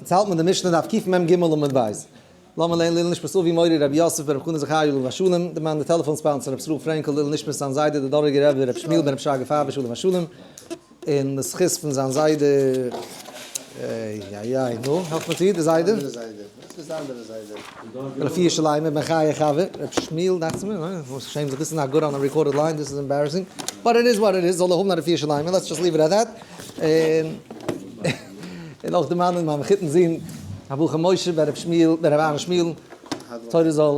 יעצט האלט מען די משנה דף קמ ג עמוד ב'. לאמיר לערנען לעילוי נשמת אבי מורי רבי יוסף בן רבי חנא זכריה עליו השלום, די מאן די טעלעפאן sponsor רבי ישראל פרענקל לעילוי נשמת זיין זיידע די דאראגער רבי רבי שמואל בן רבי שרגא פייוויש עליו השלום, און די זכות פון זיין זיידע איי איי איי נו העלף מיר צו די זיידע. אנדערע זיידע. וואס איז די אנדערע זיידע? רפואה שלימה בן חיה חוה רבי שמואל דאכט זיך מיר, ניין? שעם זיך, this is not good on a recorded line, this is embarrassing, but it is what it is, זאל ער האבן א רפואה שלימה, let's just leave it at that. און אויך דערמאנען מיין מחותן זון הבחור משה בן רבי שמואל בן רבי אהרן שמואל תורה זאל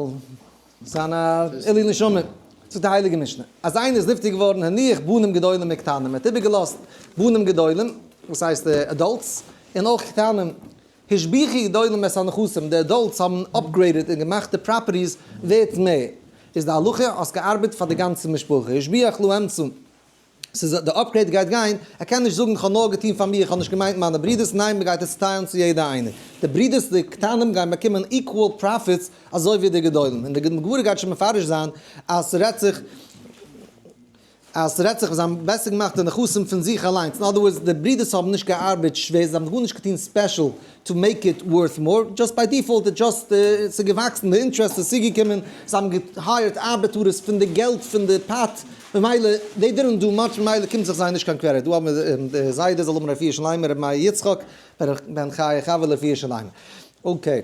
זיין א עילוי נשמה. זאגט די הייליגע משנה אז איינער איז נפטר געווארן הניח בנים גדולים וקטנים, ער האט איבערגעלאזט בנים גדולים, וואס הייסט די adults, און אויך קטנים, השביחו גדולים את הנכסים, די adults האבן upgraded און געמאכט די properties ווערט מער, איז די הלכה האסט געארבעט פאר די גאנצע משפחה, השביח לאמצע. ס'איז די upgrade גייט גיין, ער קען נישט זאגן כ'האב נאר געטון פאר מיר, כ'האב נישט געמיינט מיינע ברידערס, ניין מ'גייט עס טיילן צו יעדע איינער, די ברידערס די קטנים גייען באקומען equal profits אזוי ווי די גדולים, און די גמרא גייט שוין מפרש זיין אז ס'רעדט זיך אז ס'רעדט זיך וואס זיי האבן בעסער געמאכט די נכסים פון זיך אליינס, אין other words די ברידערס האבן נישט געארבעט שווער, זיי האבן גארנישט געטון special to make it worth more, just by default it just ס'איז געוואקסן, די interest איז צוגעקומען, זיי האבן גע hire ט ארבעטארעס פון די געלט פון די פאט, ממילא they didn't do much ממילא קומט זיך זיי נישט קיין קרעדיט, דא האבן מיר די זיידע זאל האבן רפואה שלימה רבי מאיר יצחק בן חיה חוה לרפואה שלימה. okay.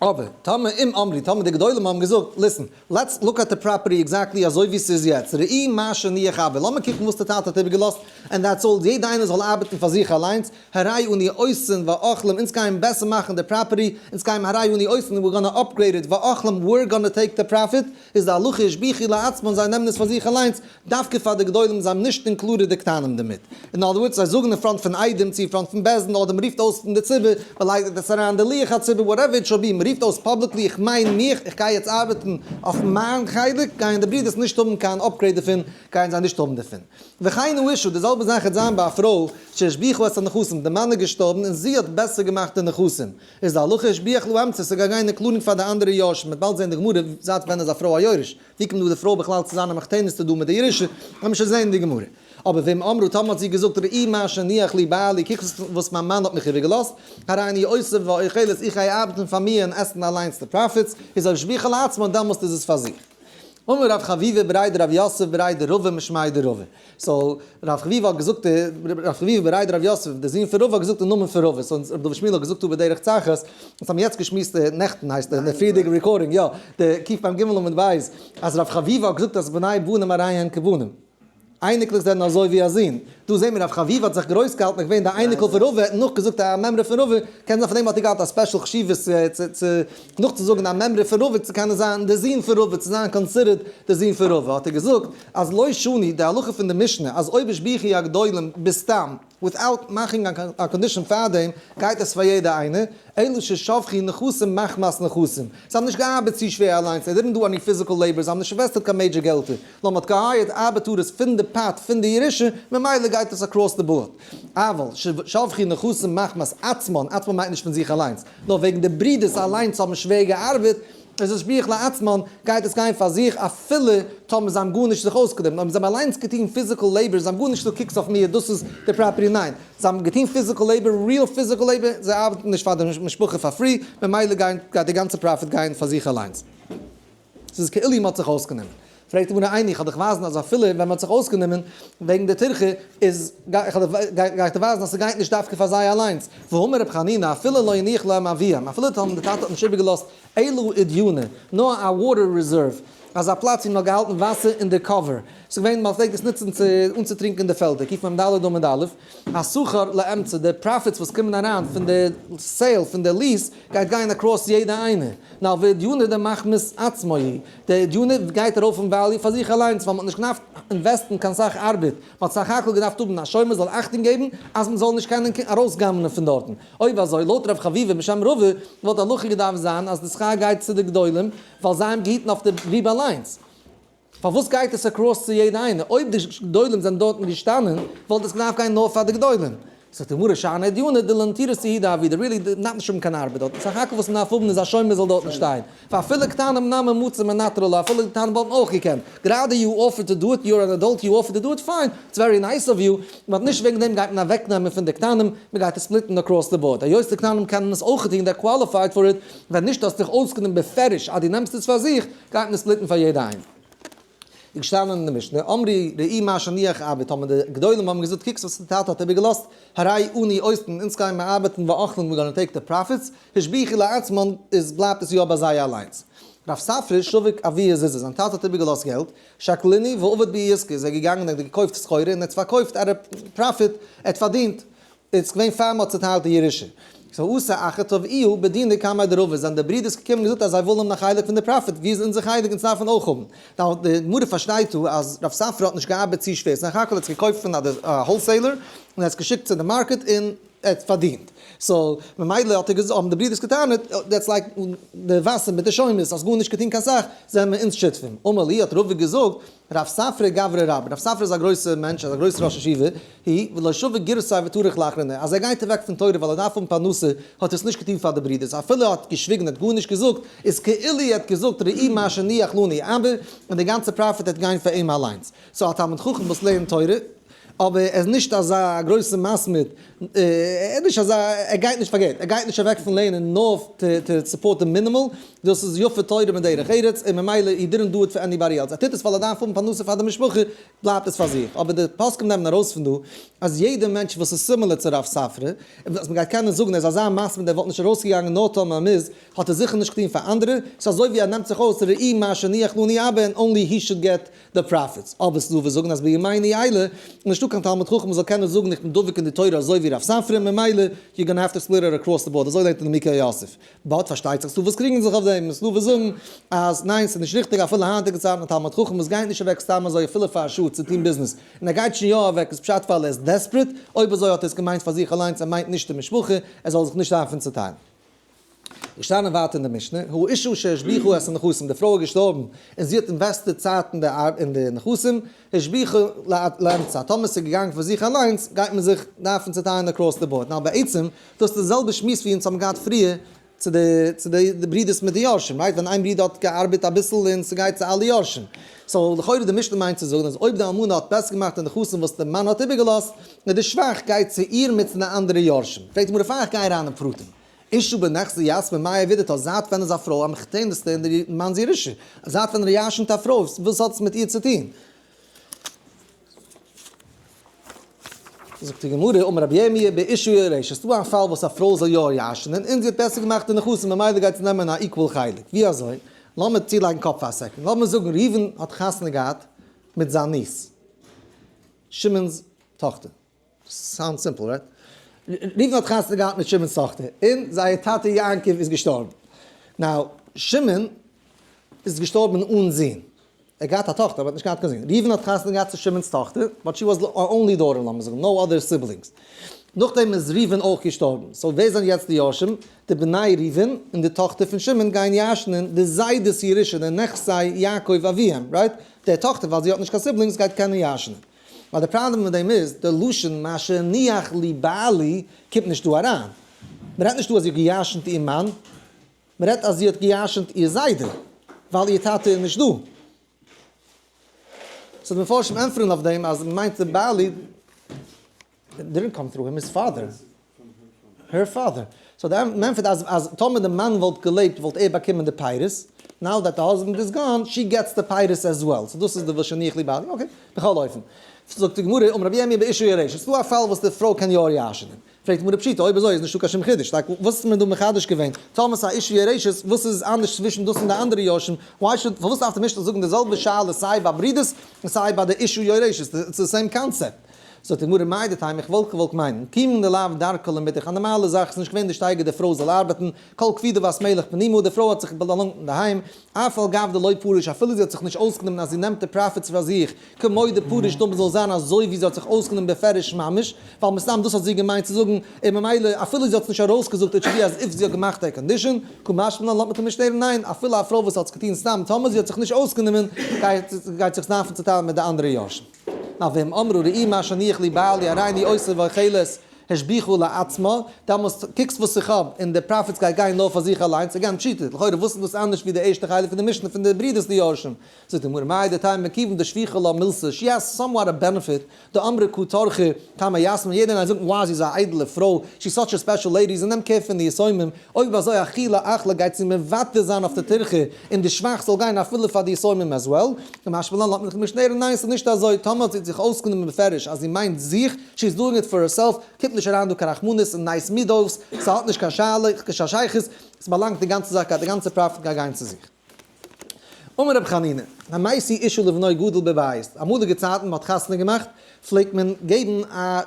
אבער טאמער אם אמרו, טאמער די גדולים האבן געזאגט, listen, let's look at the property exactly אזוי ווי ס'איז יעצט, ראי מה שהניח אבי, לאמיר קוקן וואס די טאטע האט איבערגעלאזט, and that's all, יעדע איינער זאל ארבעטן פאר זיך אליינס, הרי אנו עושין ואוכלים, אונז גייען בעסער מאכן די property, אונז גייען הרי אנו עושין, we're gonna upgrade it, ואוכלים, we're gonna take the profit, איז די הלכה השביחו לעצמן, זיי נעמען עס פאר זיך אליינס, דווקא פאר די גדולים, זיי האבן נישט included די קטנים דערמיט. אין other words, זיי זאגן אין front פון עדים צו אין front פון בית דין, אדער מ'רופט אויס אין די ציבור, מ'לייגט עס אריין אין די לוח הציבור, whatever it shall be, מ'רופט אויס publicly איך מיין מיך, איך גיי יעצט ארבעטן אויף מיין חלק, גייען די ברידערס נישט האבן קיין upgrade דערפון, גייען זיי נישט האבן דערפון. וכן האשה, די זעלבע זאך וועט זיין ביי א פרוי, שהשביחו את הנכסים, די מאן איז געשטארבן און זי האט בעסער געמאכט די נכסים, איז די הלכה השביח לאמצע, ס'גייט גיין including פאר די אנדערע יורשים, מ'וועט באלד זען די גמרא, זייט ווען איז א פרוי א יורש? ווי קומט דא די פרוי בכלל צו זיין א מחותנת דא מיט די ירושה? לאמיר שוין זען אין די גמרא. אבער ואם אמרה, טאמער האט זי געזאגט ראי מה שהניח לי בעלי, קוק וואס מיין מאן האט מיך איבערגעלאזט, הרי אני עושה ואוכלת, איך גיי ארבעטן פאר מיר און עסן אליינס די profits, איז השביחה לעצמה, דעמאלסט איז עס פאר זיך. אמר רב חביבא בריה דרב יוסף בריה דרבא משמיה דרבא. so רב חביבא האט געזאגט, רב חביבא בריה דרב יוסף, דער זון פון רבא האט געזאגט אין נאמען פון רבא, so רב דוד שמואל האט געזאגט דא בדרך צחות, אונז האבן יעצט געשמועסט נעכטן הייסט אין די פריערדיגע recording, יא, די קמ ג עמוד ב', אז רב חביבא האט געזאגט אז בני בנים הרי הן כבנים, אייניקלעך זענען אזוי ווי א זון, דא זעהן מיר רב חביבא האט זיך גרויס געהאלטן און געווען די אייניקל פון רבא, ער האט נאכגעזאגט א מימרא פון רבא, קען זיין פון דעם האט ער געהאט א special חשיבות צו נאכצוזאגן א מימרא פון רבא צו קענען זיין די זון פון רבא, צו זיין considered די זון פון רבא, האט ער געזאגט אז לא שנו, די הלכה פון די משנה אז אויב השביחו הגדולים בסתם, without מאכן א condition פארדעם, גייט עס פאר יעדע איינער, אלא ששבחו נכסים מחמת נכסים. זיי האבן נישט געארבעט צו שווער אליינס, זיי didn't do any physical labor, זיי האבן נישט invested קיין major געלטער, נאר מ'האט גע hire ט ארבעטארעס פון די פאט פון די ירושה, ממילא גייט עס across the board. אבל ששבחו נכסים מחמת עצמן, עצמן מיינט נישט פון זיך אליינס, נאר וועגן די ברידערס אליינס האבן שווער געארבעט, איז השביח לעצמן, גייט עס גיין פאר זיך אפילו טאמער זיי האבן גארנישט זיך אויסגענומען, אויב זיי האבן אליינס געטון physical labor, זיי האבן גארנישט דו קוקסט אויף מיר דאס איז די property ניין, זיי האבן געטון physical labor, real physical labor, זיי ארבעטן נישט פאר די משפחה פאר free, ממילא גייט די גאנצע profit גיין פאר זיך אליינס. ס'איז כאילו מ'האט זיך אויסגענומען. פרעגט די גמרא איני, איך וועל דיך ווייזן אז אפילו ווען מ'האט זיך אויסגענומען וועגן די טירחה איז, גיי איך דיר ווייזן אז ס'גייט נישט דווקא פאר זיי אליינס. והאמר רב חנינא אפילו לא הניח להם אביהם, אפילו טאמער די טאטע האט נישט איבערגעלאזט אלא אודיינא, נאר א water reserve, אזא פלאץ ווי מ'האט געהאלטן וואסער אין די קבר, ס'איז געווען מ'פלעגט עס נוצן צו אנצוטרינקען די פעלדער, קמ ד עמוד א', השכר לאמצע, די profits וואס קומען אריין פון די sale פון די lease גייט גיין across יעדע איינער, נאר ואודיינא דמחמת עצמו היא, די אודיינא גייט ארויף אין value פאר זיך אליינס ווייל מ'האט נישט געדארפט invest ן קיין סאך ארבעט, מ'האט סך הכל געדארפט האבן א שומר זאל אכטונג געבן אז מ'זאל נישט קענען ארויסגנב'נען פון דארטן. אויב אזוי לויט רב חביבא בשם רבא וואלט הלכה געדארפט זיין אז די שכר גייט צו די גדולים ווייל זיי האבן געהיטן אויף די גריב אליינס. פארוואס גייט עס across צו יעדע איינער? אויב די גדולים זענען דארטן געשטאנען וואלט עס געדארפט גיין נאר פאר די גדולים. זאגט די גמרא שאני דיינא דלנטירותא הוא דעבידא, really דארף נישט האבן קיין ארבעט דארטן, סך הכל וואס מ'דארף האבן איז א שומר זאל דארטן שטיין, ואפילו קטנים נמי מצו מנטרי לה, אפילו די קטנים וואלטן אויך געקענט, גראדע you offer to do it, you're an adult you offer to do it, fine, it's very nice of you, but נישט וועגן דעם גייט מען אוועקנעמען פון די קטנים, מ'גייט עס split ן across the board, היות די קטנים קענען עס אויך טון, they're qualified for it, ווען נישט האסט דיך אויסגענומען בפירוש אז דו נעמסט עס פאר זיך, גייט מען עס split ן פאר יעדע איינעם. איז געשטאנען אין די משנה, אמרו ראו מה שהניח אבא, האבן די גדולים האבן געזאגט קוקטס וואס די טאטע האט איבערגעלאזט, הרי אנו עושין, אונז גייען מיר ארבעטן ואוכלין we gonna take the profits, השביחו לעצמן, איז בלייבט עס יא ביי זיי אליינס. רב ספרא שביק אבוה זוזי, זיין טאטע האט איבערגעלאזט געלט, שקלינהו ועבד בהו עיסקא, איז ער געגאנגען און האט געקויפט סחורה און ער האט עס פארקויפט at a profit, ער האט פארדינט, איז געווען פאר מ'האט צוטיילט די ירושה. so אתו אחי תבעוהו בדינא קמיה דרבא, זענען די ברידערס געקומען און געזאגט אז זיי ווילן האבן א חלק פון די profit, ווי איז אונזער חלק אונז דארפן אויך האבן. now די גמרא פארשטייט דא אז רב ספרא האט נישט געארבעט צו שווער, סך הכל האט עס געקויפט פון א wholesaler און ער האט עס געשיקט צו די market און ער האט פארדינט. so ממילא האט ער געזאגט, האבן די ברידערס געטענה'ט, that's like די וואסער מיט די שומרות, האסט גארנישט געטון קיין סאך, זענען מיר אונז שותפים. אמר להו האט רבא געזאגט, רב ספרא גברא רבה, רב ספרא איז א גרויסער מענטש, א גרויסער ראש ישיבה, הוא ולא שביק גירסיה וטרח לאחריני, אז ער גייט אוועק פון תורה ווייל ער דארף האבן פרנסה, האט ער עס נישט געטון פאר די ברידערס, אפילו ער האט געשוויגן, ער האט גארנישט געזאגט, איז כאילו ער האט געזאגט ראו מה שהניח לנו אבא, און די גאנצע profit וועט גיין פאר אים אליינס. so א תלמיד חכם וואס לערנט תורה, אבער ער איז נישט אזא גרויסע מתמיד, ער איז נישט אזא, ער גייט נישט פאר געלט, ער גייט נישט אוועק פון לערנען נאר to support די minimal, דאס איז יפה תורה מדרך ארץ, און ממילא he didn't do it for anybody else, ער טוט עס ווייל ער דארף האבן פרנסה פאר די משפחה, בלייבט עס פאר זיך. אבער די פוסקים נעמען ארויס פון דא, אז יעדער מענטש וואס איז similar צו רב ספרא, אז מ'גייט קענען זאגן ער איז אזא מתמיד ער וואלט נישט ארויסגעגאנגען נאר טאמער ער מוז, האט ער זיכער נישט געטון פאר אנדערע, ס'איז אזוי ווי ער נעמט זיך אויס ראו מה שהניח לנו אבא and only he should get the profits. אבער ס'דא וואס זאגן אז בימינו אלה, נישטא קיין תלמיד חכם וואס זאל קענען זאגן איך בין דבוק אין די תורה אזוי ווי רב ספרא, ממילא you gonna have to split it across the board, אזוי לערנט נימוקי יוסף. but פארשטייט זיך ס'דא וואס קריגן זיך אויף דעם, און ס'דא וואס זאגן אז ניין ס'איז נישט ריכטיג אפילו היינטיגע צייטן א תלמיד חכם וואס גייט נישט אוועק סתם אזוי אפילו פאר א שעה צו טון ביזנעס, און ער גייט שוין יא אוועק איז פשט ווייל ער איז desperate, אויב אזוי האט ער עס געמיינט פאר זיך אליינס ער מיינט נישט די משפחה, ער זאל זיך נישט דארפן צוטיילן. געשטאנען ווייטער אין די משנה, האשה שהשביחה את הנכסים, די פרוי איז געשטארבן און זי האט invest עט צייט אין די נכסים, השביחה לאמצע, טאמער ס'איז געגאנגען פון זיך אליינס, גייט מען זיך דארפן צוטיילן across the board. now בעצם, דאס איז די זעלבע שמועס ווי אונז האבן געהאט פריער צו די ברידערס מיט די יורשים, right? ווען איין ברודער האט געארבעט אביסל און ס'גייט צו אלע יורשים. so לכאורה די משנה מיינט צו זאגן אז אויב די אלמנה האט בעסער געמאכט די נכסים וואס די מאן האט איבערגעלאזט, און די שבח גייט צו איר מיט צו די אנדערע יורשים. פרעגט די גמרא פאר איך גיי אריין אין פרטים. אשה בנכסי יתמי מאי עבידתה, זייט ווען איז א פרוי א מחותנת'טע אין די מאנ'ס ירושה? זייט ווען ער ירשנ'ט א פרוי? וואס האט עס מיט איר צו טון? זאגט די גמרא, אמר רבי ירמי' באשה יורשת, ס'איז דא א פאל וואס א פרוי זאל יא ירשנ'ען און זי האט בעסער געמאכט די נכסים ממילא גייט זי נעמען א equal חלק. ווי אזוי? לאמיר צולייגן קאפ פאר א second. לאמיר זאגן ראובן האט חתונה געהאט מיט זיין niece, שמעון'ס טאכטער. sound simple, right? ראובן האט חתונה געהאט מיט שמעון'ס טאכטער, און זייער טאטע יעקב איז געשטארבן. now, שמעון איז געשטארבן אן זון. ער האט געהאט א טאכטער, אבער האט נישט געהאט קיין זון. ראובן האט חתונה געהאט צו שמעון'ס טאכטער, but she was only daughter, לאמיר זאגן, no other siblings. נאכדעם איז ראובן אויך געשטארבן. so ווער זענען יעצט די יורשים? די בני ראובן און די טאכטער פון שמעון גייען ירש'נען די זיידע'ס ירושה, די נכסי יעקב אביהם, right? די טאכטער, ווייל זי האט נישט קיין siblings, גייט קענען ירש'נען. ווייל די פראבלעם מיט דעם איז, די לשון מה שהניח לי בעלי קומט נישט דא אריין. מען רעדט נישט דא אז זי האט געירשנט איר מאן, מען רעדט אז זי האט געירשנט איר זיידע, ווייל איר טאטע איז נישט דא. so די מפרשים ענטפערן אויף דעם אז מען מיינט די בעלי didn't come through him, his father. Her father. so די ענטפערט אז אז טאמער די מאן וואלט געלעבט וואלט ער באקומען די פירות, now that the husband is gone, she gets the פירות as well. so דאס איז די והניח לי בעלי. okay. בכל אופן. זאגט די גמרא, אמר רבי ירמי' באשה יורשת. ס'דא א פאל וואס די פרוי קען יא ירש'נען. פרעגט די גמרא פשיטא, אויב אזוי איז נישטא קיין שום חידוש. like וואס האט מען דא מחדש געווען? טאמער ס'איז א אשה יורשת, וואס איז אנדערש צווישן דאס און די אנדערע יורשים? why should, פארוואס דארף די משנה זאגן די זעלבע שאלה סיי ביי ברידערס און סיי ביי די אשה יורשת? it's the same concept. זאגט די גמרא מהו דתימא איך וואלט געוואלט מיינען, כיון דלאו דרכה למיטרח, א נארמאלע זאך איז נישט געווען די שטייגער די פרוי זאל ארבעטן, כל כבודה בת מלך פנימה, די פרוי האט זיך באלאנגט אינדערהיים, אף על גב דלא פריש אפילו זי האט זיך נישט אויסגענומען אז זי נעמט די profits פאר זיך, כמו דפריש דמי זאל זיין אזוי ווי זי האט זיך אויסגענומען בפירוש ממש, ווייל מסתם דאס האט זי געמיינט צו זאגן, און ממילא אפילו זי האט עס נישט ארויסגעזאגט it should be as if זי האט געמאכט א condition, קא משמע לן לאזט מען נישט הערן ניין, אפילו א פרוי וואס האט עס געטון סתם טאמער זי האט זיך נישט אויסגענומען גייט זיך עס דארפן צוטיילן מיט די אנדערע יורשים. נאר ואם אמרה ראי מה שהניח לי בעלי הריני עושה ואוכלת. השביחה לעצמה, דעמאלסט קוקסט וואס איך האב, און די profits גייט גיין נאר פאר זיך אליינס, again פשיטא, לכאורה וואס איז דאס אנדערש ווי די ערשטע חלק פון די משנה פון די ברידערס די יורשים? זאגט די גמרא, מהו דתימא כיוון דשביחא לה מילתא, she has somewhat a benefit, דאמרי קא טרחא קמי יתמי, יעדער איינער זאגט wow זי איז א איידעלע פרוי, she such a special lady, זי נעמט care פון די יתומים, אויב אזוי אכילה אכלה גייט זי מוותר זיין אויף די טירחה און די שבח זאל גיין אפילו פאר די יתומים as well, קמשמע לן לאזט מען זיך נישט נער'ן ניין ס'איז נישט אזוי, טאמער האט זי זיך אויסגענומען בפירוש אז זי מיינט זיך, she is doing it for herself, קומט נישט אריין דא קיין רחמנות און nice מידות, ס'האט נישט קיין שאלה, קיין שייכות, ס'באלאנגט די גאנצע זאך גייט די גאנצע profit גייט גיין צו זיך. אמר רבי חנינא, המשיא אשה לבנו גדול בבית, אמאליגע צייטן מ'האט חתונה געמאכט, פלעגט מען געבן א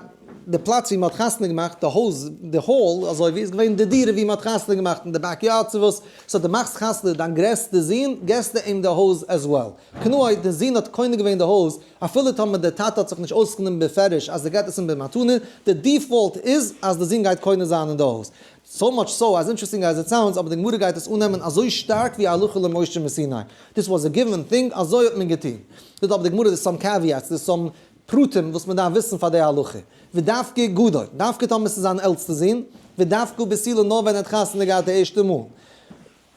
די פלאץ ווי מ'האט חתונה געמאכט, די הויז, די hall, אזוי ווי איז געווען די דירה ווי מ'האט חתונה געמאכט אין די back yard צו וואס, so די מאכסט חתונה דיין גרעסטע זון, געסטו אים די הויז as well. קנאי, די זון האט קונה געווען די הויז, אפילו טאמער די טאטע האט זיך נישט אויסגענומען בפירוש אז ער געט עס אים במתנה, די default איז אז די זון גייט קונה זיין אין די הויז. so much so, as interesting as it sounds, אבער די גמרא גייט עס אננעמען אזוי שטארק ווי הלכה למשה מסיני. This was a given thing, אזוי האט מען געטון. זאגט אבער די גמרא there's some caveats, there's some פרטים וואס מען דארף וויסן פאר די הלכה. ודווקא גדול, דווקא טאמער ס'איז זיין עלטסטע זון, ודווקא בתולה נאר ווען ער האט חתונה געהאט די ערשטע מאל.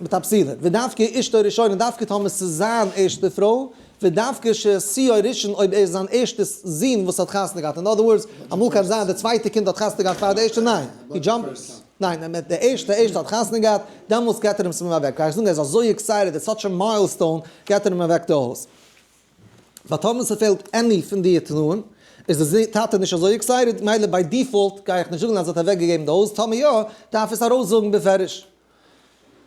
מיט א בתולה, ודווקא אשתו ראשונה, דווקא טאמער ס'איז זיין ערשטע פרוי, ודווקא שנשואו ראשון אויב ער איז זיין ערשטע זון וואס האט חתונה געהאט, in other words, אמאל קען זיין די צווייטע קינד האט חתונה געהאט פאר די ערשטע, ניין, he jump, ניין, ער מיינט די ערשטע ערשטע האט חתונה געהאט, דעמאלטס געט ער אים ס'אים אוועק, גיי איך זאגן ער איז אזוי excited, it's such a milestone, געט ער אים אוועק די הויז. But טאמער ס'פעלט any פון די תנאים, איז די טאטע נישט אזוי excited, מילא by default גיי איך נישט זאגן אז ער האט אוועקגעגעבן די הויז, טאמער יא, דארף עס ארויסזאגן בפירוש.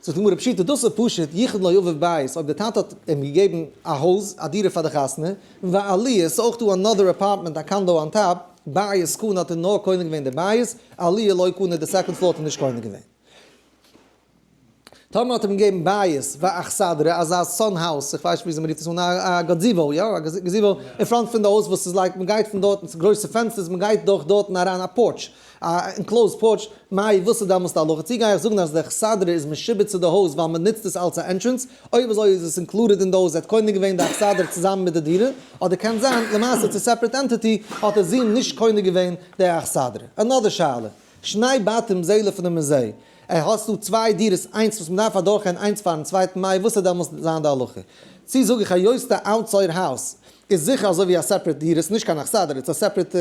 זאגט די גמרא פשיטא, דאס איז פשוט, ייחד לו אביו בית, אויב די טאטע האט אים געגעבן א הויז, א דירה פאר די חתונה, ועליה, ס'איז אויך דא another apartment, א condo on top, בית קנה האט ער נאר קונה געווען די בית, עליה לא קנה, די second floor האט ער נישט קונה געווען. טאמער האט ער אים געגעבן בית ואכסדרה, אזא sun house, איך ווייס נישט וויאזוי מ'רופט עס אן, א gazebo, יא, א gazebo, אין front פון די הויז וואס איז like, מ'גייט פון דארטן, ס'איז גרויסע פענסטערס, מ'גייט דורך דארטן אריין, א porch, א enclosed porch, מאי וואס איז דעמאלס די הלכה? צו גיי איך זאגן אז די אכסדרה איז משועבד צו די הויז ווייל מען נוצט עס אלץ א entrance? אויב אזוי איז עס included אין די הויז, ער האט קונה געווען די אכסדרה צוזאמען מיט די דירה, אדער קען זיין למעשה it's a separate entity האט דער זון נישט קונה געווען די אכסדרה. Another שאלה. שני בתים זה לפנים מזה. ער האסטו צוויי דירות איינס וואס מען דארף אדורכגיין איינס פארן צווייטן מאי וואס איז דעמאלס זיין די הלכה? צו זאג איך היות די outside house איז זיכער אזוי ווי א separate דירה ס'נישט קיין אכסדרה it's a separate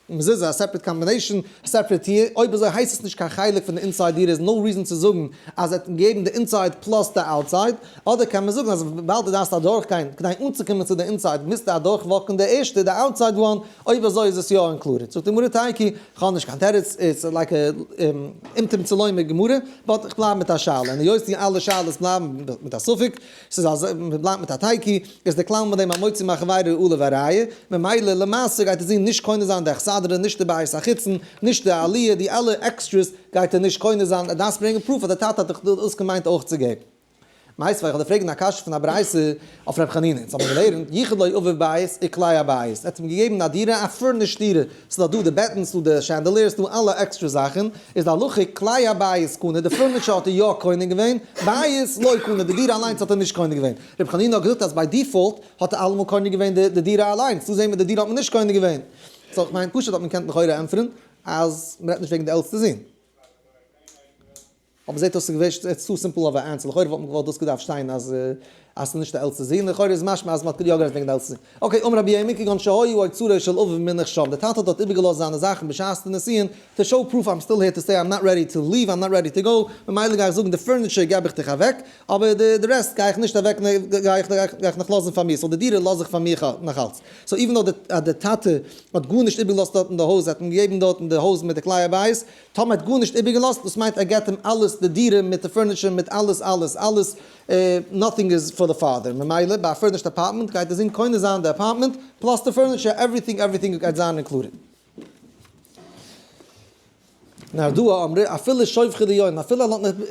מזוזה, א separate combination, א separate טיר, אויב אזוי הייסט עס נישט קיין חלק פון די inside דירה איז no reason צו זאגן אז ער האט געגעבן די inside plus די outside, אדער קען מען זאגן אז וויבאלד דו דארפסט אדורכגיין כדי אנצוקומען צו די inside מוזטו אדורך walk ן די ערשטע די outside one, אויב אזוי איז עס יא included. זאגט די גמרא תיקו, כ'האב נישט קיין תירוץ, it's like א אם תמצא לומר גמרא, but כ'בלייב מיט א שאלה, און היות די אלע שאלות בלייבן מיט א ספק, ס'איז אז מ'בלייבט מיט א תיקו, איז די כלל מיט דעם המוציא מחבירו עליו הראיה, ממילא למעשה גייט די זון נישט קונה זיין די אכסדרה, נישט די בית החיצון, נישט די עליה, די אלע extras גייט ער נישט קונה זיין, ער דארף ברענגען proof אז די טאטע האט דאך דאס געמיינט אויך צו געבן. מיתיבי, איך וועל דיר פרעגן א קשיא פון א ברייתא אויף ר' חנינא, אונז האבן געלערנט, ייחד לו אביו בית וכלי הבית, ער האט אים געגעבן א דירה, א furnished דירה, ס'איז דאך דא די בעטן, ס'איז דא די chandeliers, ס'איז דא אלע עקסטרע זאכן, איז די הלכה כלי הבית קנה, די furniture האט ער יא קונה געווען, בית לא קנה, די דירה אליינס האט ער נישט קונה געווען. רבי חנינא האט געזאגט אז by default האט ער אלעמאל קונה געווען די דירה אליינס, דא זעהן מיר די דירה האט מען נישט קונה געווען. So איך מיין פשוט האט מען געקענט לכאורה ענטפערן אז מ'רעדט נישט וועגן די עלטסטע זון. אבער זעט אויס ס'איז געווען it's too simple of a answer, לכאורה וואלט מען געוואלט דאס געדארפט שטיין אז אז ס'איז נישט די עלטסטע זון, לכאורה איז משמע אז מ'האט יא גערעדט וועגן די עלטסטע זון. Okay, אמר רבי ירמי' כגון שהיו אוצרו של אביו מונח שם, די טאטע האט דארט איבערגעלאזט זיינע זאכן בשעת די נישואין, to show proof I'm still here to stay, I'm not ready to leave, I'm not ready to go, ממילא גיי איך זאגן די furniture געב איך דיך אוועק, אבער די rest גיי איך נישט אוועק גיי איך נאך לאזן פאר מיר, so די דירה לאז איך פאר מיר נאכאלץ. So even though די טאטע האט גארנישט איבערגעלאזט דארט אין די הויז, ער האט אים געגעבן דארט אין די הויז מיט די כלי הבית, טאמער האט גארנישט איבערגעלאזט, דאס מיינט ער געט אים אלעס, די דירה מיט די furniture מיט אלעס אלעס אלעס, nothing is for the father, ממילא ביי א furnished apartment גייט די זון קונה זיין די apartment plus די furniture, everything everything גייט זיין included. נהרדעא אמרי אפילו שובכא דיוני, אפילו ער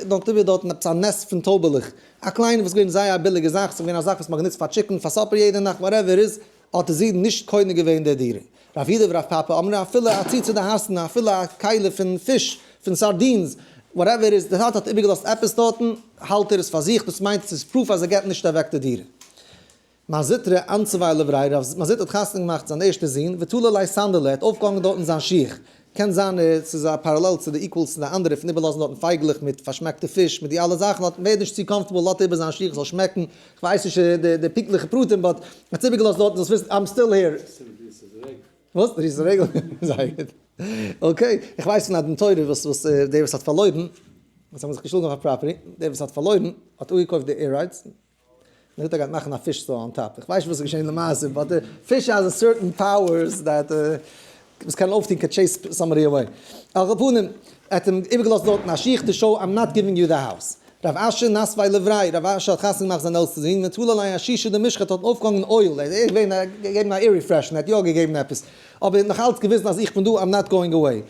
לאזט איבער דארטן עפעס א nest פון טויבעלעך, א קליינע וואס איז געווען זייער א ביליגע זאך, ס'איז געווען א זאך וואס מ'האט גענוצט פאר chicken פאר supper יעדע נאכט whatever איז, האט די זון נישט קונה געווען די דירה. רב יהודה ורב פפא אמרי אפילו א ציצא דהרסנא, אפילו א כלי פון פיש, פון sardines, whatever איז, די טאטע האט איבערגעלאזט עפעס דארטן, האלט ער עס פאר זיך, דאס מיינט ס'איז proof אז ער געבט נישט אוועק די דירה. מר זוטרא אנסב לבריה, רב מר זוטרא האט חתונה געמאכט זיין ערשטע זון, ותלי ליה סנדלי, ער האט אויפגעהאנגען דארטן זיין שיך. קען זיין ס'איז א parallel צו די equals צו די אנדערע פון איבערלאזן דארטן פייגלעך מיט פארשמעקטע פיש מיט די אלע זאכן האט ווערט נישט צו comfortable לאזט איבער זיין שיך זאל שמעקן, כ'ווייס נישט די פונקטליכע פרטים but האט עס איבערגעלאזט דארטן זאלסט וויסן I'm still here. וואס? דריסת הרגל? זייער גוט. Okay, איך ווייס פון א דין תורה וואס וואס דער וואס האט פארלוירן, וואס האבן זיך געשלאגן אויף א property, דער וואס האט פארלוירן האט אפגעקויפט די air rights, און האט ער געהאט מאכן א fish store on top, איך ווייס נישט וואס איז געשען למעשה, but די fish has a certain powers that וואס קען אויפטון קען chase somebody away. על כל פנים, ער האט אים איבערגעלאזט דארטן א שיך to show I'm not giving you the house. רב אשי נסביה לבריה, רב אשי האט חתונה געמאכט זיין עלטסטע זון, ותלי עליה אשישא דמשחא האט אויפגעהאנגען oil, ער איז געווען א געגעבן א air refreshener, ער האט יא געגעבן עפעס, אבער נאך אלץ געוויזן אז איך בין דא, I'm not going away.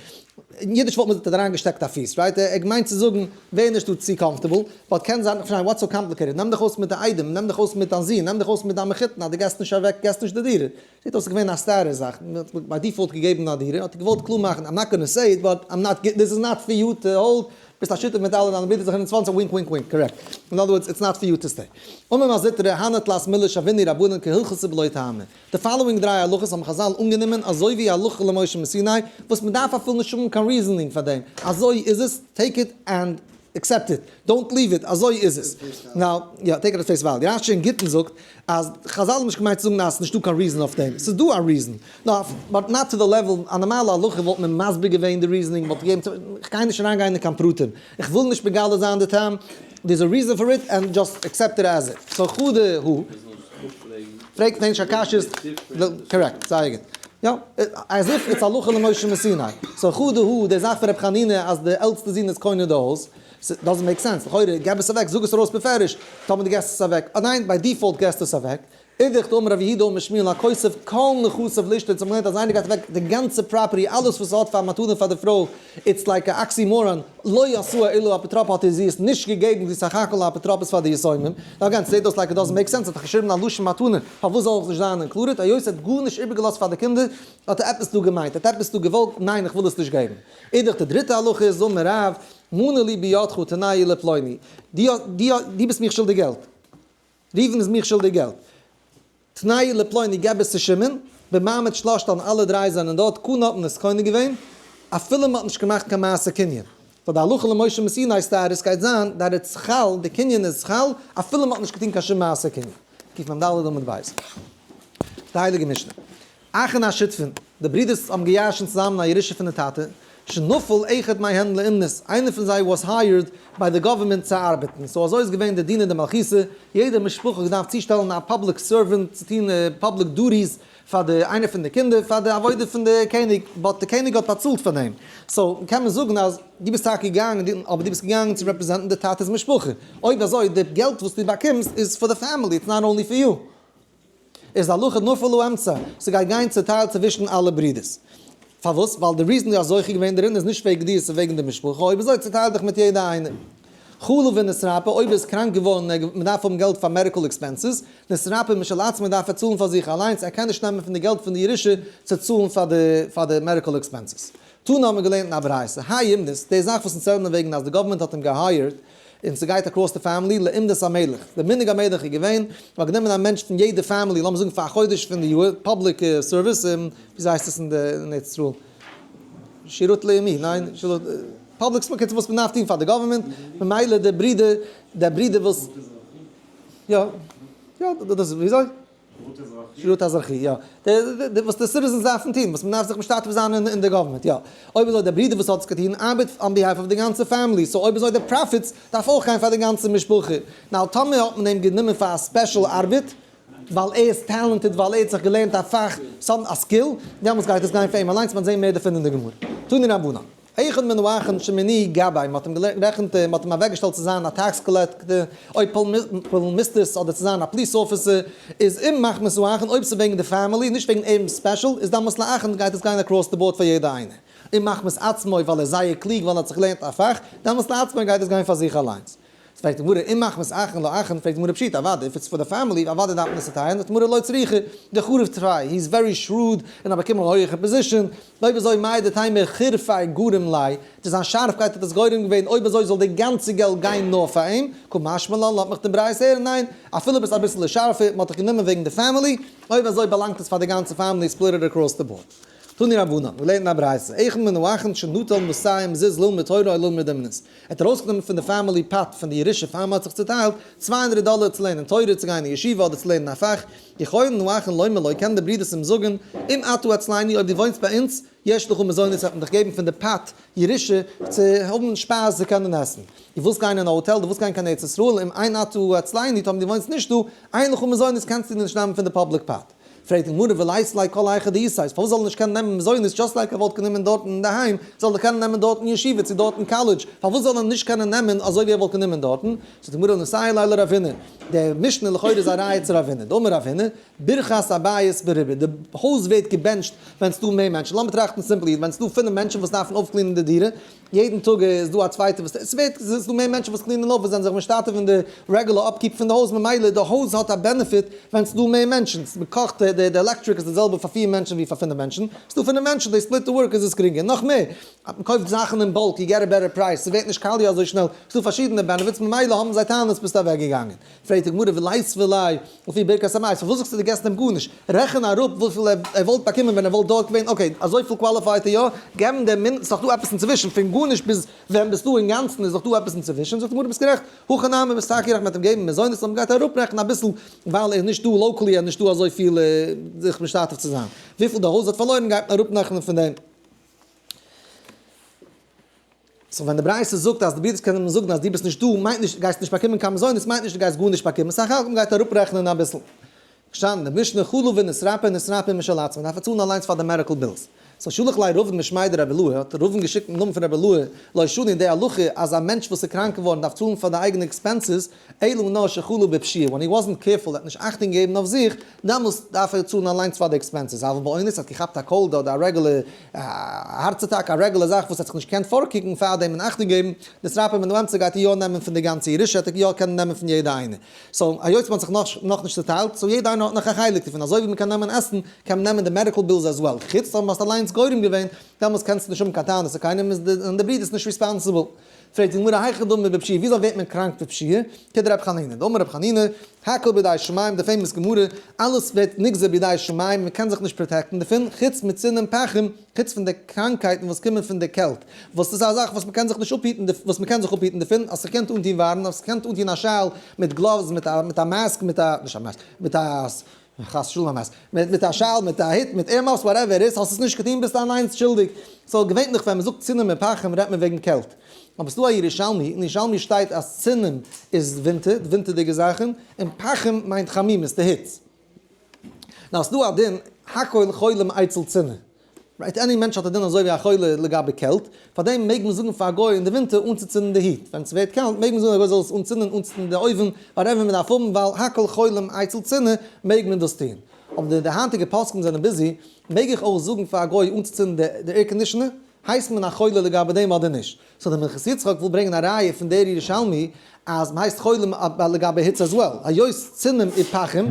אין אידיש וואלט מען געזאגט ער האט אריינגעשטעקט א פיס, right? ער האט געמיינט צו זאגן, ווער נישט דא צו comfortable, but קען זיין, איך פארשטיי, what's so complicated, נעם דיך אויס מיט די איידעם, נעם דיך אויס מיט דיין זון, נעם דיך אויס מיט דיין מחותן, אז דו געסט נישט אוועק, געסט נישט די דירה. זעט אויס ס'איז געווען א סטארע זאך, מען האט by default געגעבן א דירה, האט ער געוואלט קלאר מאכן, I'm not gonna say it, but I'm not, this is not for you to hold, ביסט א שותף מיט אלע דיינע ברידער זיך 120, wink wink wink, correct. In other words, it's not for you to stay. אמר מר זוטרא, הני תלת מילי שוינהו רבנן כהלכתא בלא טעמא. די following דריי הלכות האבן חזל אנגענומען אזוי ווי הלכה למשה מסיני, וואס מען דארף אפילו נישט האבן קיין reasoning פאר דעם, אזוי איז עס, take it and accept it, don't leave it, אזוי איז עס. Now, יא, take it at face value. רשי אין גיטין זאגט אז חזל האבן נישט געמיינט צו זאגן אז ס'איז נישטא קיין reason אויף דעם, ס'איז דא א reason, נאר but not to the level, א נארמאלע הלכה וואלט מען מסביר געווען די reasoning, וואלט געגעבן צו, כ'גיי נישט אריינגיין אין קיין פרטים, איך וויל נישט מגלה זיין די טעם, there's a reason for it and just accept it as it. So חדא הוא, פרעגט נישט קיין קשיות, correct, זייער גוט. יא, as if it's הלכה למשה מסיני. So חדא הוא, די זאך פון רבי חנינא אז די עלטסטע זון איז קונה די הויז, doesn't make sense, לכאורה געב עס אוועק, זאג עס ארויס בפירוש, טאמער דו געסט עס אוועק, אה ניין, by default געסטו עס אוועק. אידך דאמר רב יהודה אמר שמואל הכותב כל נכסיו לאשתו, אונז האבן געלערנט אז איינער גייט אוועק די גאנצע property, אלעס וואס ער האט פאר מתנה פאר די פרוי, it's like א oxymoron, לא עשאה אלא אפוטרופא האט ער זי עס נישט געגעבן זי סך הכל א אפוטרופוס פאר די יתומים, now again ס'זעט אויס like it doesn't make sense, האט דאך געשריבן א לשון מתנה, פארוואס זאל עס נישט זיין included, היות ער האט גארנישט איבערגעלאזט פאר די קינדער, האט ער עפעס דא געמיינט, ער האט עפעס דא געוואלט, ניין איך וויל עס נישט געבן. אידך די דריטע הלכה איז אמר רב, מנה לי בידך תנהו לפלוני, דו ביסט מיך שולדיג געלט, ראובן איז מיך שולדיג געלט, תנהו לפלוני געב עס צו שמעון, במעמד שלשתן אלע דריי זענען דארט, קנה האט מען עס קונה געווען, אפילו מען האט נישט געמאכט קיין מעשה קנין. ווייל די הלכה למשה מסיני status גייט זיין that it's חל, די קנין איז חל, אפילו מען האט נישט געטון קיין שום מעשה קנין. קמ"ד עמוד ב'. די הייליגע משנה. אחין השותפין, די ברידערס האבן געירשנט צוזאמען א ירושה פון די טאטע, שנפל אחד מהן לאומנות, איינער פון זיי was hired by די government צו ארבעטן, so אזוי איז געווען די דינא דמלכותא, יעדע משפחה האט געדארפט צושטעלן א public servant צו טון public duties פאר די איינער פון די קינדער פאר די עבודה פון די קעניג, but די קעניג האט באצאלט פאר דעם, so קען מען זאגן אז דו ביסט טאקע געגאנגען אבער דו ביסט געגאנגען צו represent ן די טאטע'ס משפחה, אויב אזוי די געלט וואס דו באקומסט איז פאר די family, it's not only for you. איז הלכה נפל לאמצע, ס'גייט גיין צוטיילט צווישן אלע ברידערס. פארוואס? ווייל די reason דו האסט זוכה געווען דערין איז נישט וועגן דיר, ס'איז וועגן די משפחה, אויב אזוי צוטייל דיך מיט יעדע איינער. חלה ונתרפא, אויב ער איז קראנק געווארן און מען דארף האבן געלט פאר medical expenses, נתרפא משל עצמו דארף ער צאלן פאר זיך אליינס, ער קען נישט נעמען פון די געלט פון די ירושה צו צאלן פאר די medical expenses. תנא האבן מיר געלערנט אין א ברייתא, האי אומנות, די זאך וואס אונז רעדן וועגן אז די government האט אים גע hire ט, און ס'גייט across די family, לאומנות המלך. די מנהג המלך איז געווען, מ'האט גענומען א מענטש פון יעדע family, לאמיר זאגן פאר א חודש פון די יאר, public service, וויאזוי הייסט עס אין די אין ארץ ישראל? שירות לאומי, ניין? שירות, public service, קיצור וואס מ'דארף טון פאר די government, ממילא די ברודער, דער ברודער וואס, יא, יא, דאס איז וויאזוי? שירות אזרחי, יא. די וואס די citizens דארפן טון, וואס מ'דארף זיך משתתף זיין אין די government, יא. אויב אזוי דער ברודער וואס האט עס געטון ארבעט on behalf of די גאנצע family, so אויב אזוי די profits דארף אויך גיין פאר די גאנצע משפחה. Now טאמער האט מען אים גענומען פאר א special ארבעט, ווייל ער איז talented, ווייל ער האט זיך געלערנט א פאך, some א skill, דעמאלטס גייט עס גיין פאר אים אליינס, מ'וועט זען מער דערפון אין די גמרא. תנו רבנן. אחד מן האחין שמינוהו גבאי, מ'האט אים גערעכנט, מ'האט אים אוועקגעשטעלט צו זיין א tax collector, אויב פולמיסטערס אדער צו זיין א police officer, איז אם מחמת האחין, אויב ס'איז וועגן די family, נישט וועגן אים special, איז דאמאלס לאחין גייט עס גיין across the board פאר יעדע איינער. אם מחמת עצמו, ווייל ער איז זייער קלוג, ווייל ער האט זיך געלערנט א פאך, דאמאלס לעצמו גייט עס גיין פאר זיך אליינס. פרעגט די גמרא, אם מחמת אחין לאחין, פרעגט די גמרא פשיטא, אוודאי, if it's for the family, אוודאי דארף מען עס צוטיילן, זאגט די גמרא לא צריכא, דחריף טפי, he is very shrewd, און האט באקומען א הויעכע position, אויב אזוי מהו דתימא חריפיה גרם ליה, צו זיין שארפקייט האט עס גורם געווען, אויב אזוי זאל די גאנצע געלט גיין נאר פאר אים, קא משמע לן, לאזט מיך די ברייתא הערן, ניין, אפילו ביסט אביסעלע שארפער, מען האט דיך גענומען וועגן די family, אויב אזוי באלאנגט עס פאר די גאנצע family, split it across the board. תנו רבנן, מיר לערנען א ברייתא, אחד מן האחין שנטל מאתים זוז ללמוד תורה או ללמוד אומנות. ער האט ארויסגענומען פון די family pot פון די ירושה פאר מען האט זיך צוטיילט, 200 דאלער צו לערנען תורה, צו גיין אין ישיבה אדער צו לערנען א פאך. יכולין האחין לומר לו, קענען די ברידערס אים זאגן, אם אתה אצלנו, אויב דו וואוינסט ביי אונז, יש לך מזונות וועט מען דיך געבן פון די pot ירושה צו האבן שפייז צו קענען עסן. דו ווילסט גיין אין א האטעל, דו ווילסט גיין קיין ארץ ישראל, אם אין אתה אצלנו, טאמער דו וואוינסט נישט דא, אין לך מזונות קענסטו נישט נעמען פון די public pot. פרעגט די גמרא ולית ליה כל היכא דאיתיה, פארוואס זאל ער נישט קענען נעמען מזונות just like ער וואלט גענומען דארטן אינדערהיים, זאל ער קענען נעמען דארט אין ישיבה צו דארט אין קאלעדזש, פארוואס זאל ער נישט קענען נעמען אזוי ווי ער וואלט גענומען דארטן? זאגט די גמרא מסייע ליה לרב הונא, די משנה לכאורה איז א ראיה צו רב הונא, דאמר רב הונא, ברכת הבית בריבה, די הויז ווערט געבענטשט ווען ס'דא מער מענטשן, לאמיר טראכטן simply, ווען ס'דא פינף מענטשן וואס דארפן אויפ clean ען די דירה, יעדן טאג איז דא א צווייטער וואס, עס ווערט, ס'איז דא מער מענטשן וואס clean ען אויף וואס זענען זיך משתתף אין די regular upkeep פון די הויז, ממילא די הויז האט א benefit ווען ס'איז דא מער מענטשן, מ'קאכט, די עלעקטריק איז די זעלבע פאר פיר מענטשן ווי פאר פינף מענטשן, ס'איז דא פינף מענטשן, they split the work איז עס גרינגער, נאך מער, אז מ'קויפט זאכן אין bulk, you get a better price, ס'ווערט נישט קאליע אזוי שנעל, ס'איז דא פארשידענע benefits, ממילא האבן זיי טענות ביסטו אוועקגעגאנגען. פרעגט די גמרא ולית וליה לפי ברכת הבית, פארוואס זאגסטו דו געסט אים גארנישט? רעכן אראפ וויפיל ער וואלט באקומען ווען ער וואלט דארט געווען, okay אזויפיל qualify ט ער יא, געב אים דעם מינ, ס'איז דאך דא עפעס אינצווישן, פון גארנישט ביז ווען ביסטו אינגאנצן איז דאך דא עפעס אינצווישן, זאגט די גמרא ביסט גערעכט, הכי נמי ביסט טאקע גערעכט מ'וועט אים געבן מזונות נאר מ'גייט אראפרעכענען אביסל ווייל ער איז נישט דא locally ער איז נישט דא אזויפיל זיך משתתף צו זיין, וויפיל די הויז האט פארלוירן גייט מען אראפרעכענען פון דעם. so ווען די ברייתא זאגט אז די ברידערס קענען זאגן אז דו ביסט נישט דא מיינט נישט גייסט נישט באקומען קיין מזונות מיינט נישט דו גייסט גארנישט באקומען סך הכל מ'גייט אראפרעכענען אביסל. געשטאנען אין די משנה חלה ונתרפא נתרפא משל עצמו מ'דארף צאלן אליינס פאר די medical bills. so שלח ליה רבין משמיה דרבי אילעא האט רבין געשיקט אין נאמען פון רבי אילעא לא שנו די הלכה אז א מענטש וואס איז קראנק געווארן דארף צאלן פאר די אייגענע expenses אלא נאר שחלה בפשיעה when he wasn't careful ער האט נישט אכטונג געגעבן אויף זיך דעמאלס דארף ער צאלן אליינס פאר די expenses אבל באונס האט געכאפט א cold אדער א regular הארץ אטאק, א regular זאך וואס האט זיך נישט געקענט פארקוקן פארדעם און אכטונג געבן, נתרפא מן האמצע גייט ער יא נעמען פון די גאנצע ירושה, העט ער יא קענען נעמען פון יעדע איינע. so היות מ'האט זיך נאכנישט צוטיילט, so יעדע איינער האט נאך א חלק דערפון, אזוי ווי מ'קען נעמען עסן, קען מען נעמען די medical bills as well, חוץ אויב מ'האסט אליינס גורם געווען, דעמאלס קענסטו נישט האבן קיין טענות צו קיינעם, איז די ברידערס נישט responsible. פרעגט די גמרא היכי דמי בפשיעה, וויאזוי ווערט מען קראנק בפשיעה? כדרב חנינא, דאמר רב חנינא, הכל בידי שמים, די famous גמרא, אלעס ווערט נגזר בידי שמים, מען קען זיך נישט protect ן דערפון, חוץ מצינים ופחים, חוץ פון די קראנקייטן וואס קומען פון די קעלט, וואס איז א זאך וואס מען קען זיך נישט אפהיטן, וואס מען קען זיך אפהיטן דערפון, אז ס'קענט אנטון ווארעם, אז ס'קענט אנטון א שאל מיט gloves, מיט א מיט א mask, מיט א, נישט א mask, מיט א, חס ושלום א mask, מיט א שאל, מיט א הוט, מיט earmuffs, whatever איז, האסט עס נישט געטון ביסטו אליינס שולדיג. so געווענליך ווען מען זאגט צינים און פחים רעדט מען וועגן קעלט. אבער ס'דא א ירושלמי, אין ירושלמי שטייט אז צינים איז ווינטער, ווינטערדיגע זאכן, און פחים מיינט חמימות, די היץ. נאר ס'דא א דין, הכל חולים אצל צינה. right, any מענטש האט א דין אזוי ווי א חולה לגבי קעלט, פארדעם מעג מען זאגן פאר א גוי אין די ווינטער אנצוצינדן די heat, ווען ס'ווערט קאלט מעג מען זאגן א גוי זאל עס אנצינדן, אנצינדן די אויוון, whatever מען דארף האבן, ווייל הכל חולים אצל צינה מעג מען דאס טון. אבער די היינטיגע פוסקים זענען busy, מעג איך אויך זאגן פאר א גוי אנצוצינדן די air conditioner? הייסט מען א חולה לגבי דעם אדער נישט? so דער מנחת יצחק וויל ברענגען א ראיה פון דער ירושלמי אז מ'הייסט חולים לגבי היץ as well, היות צינים ופחים,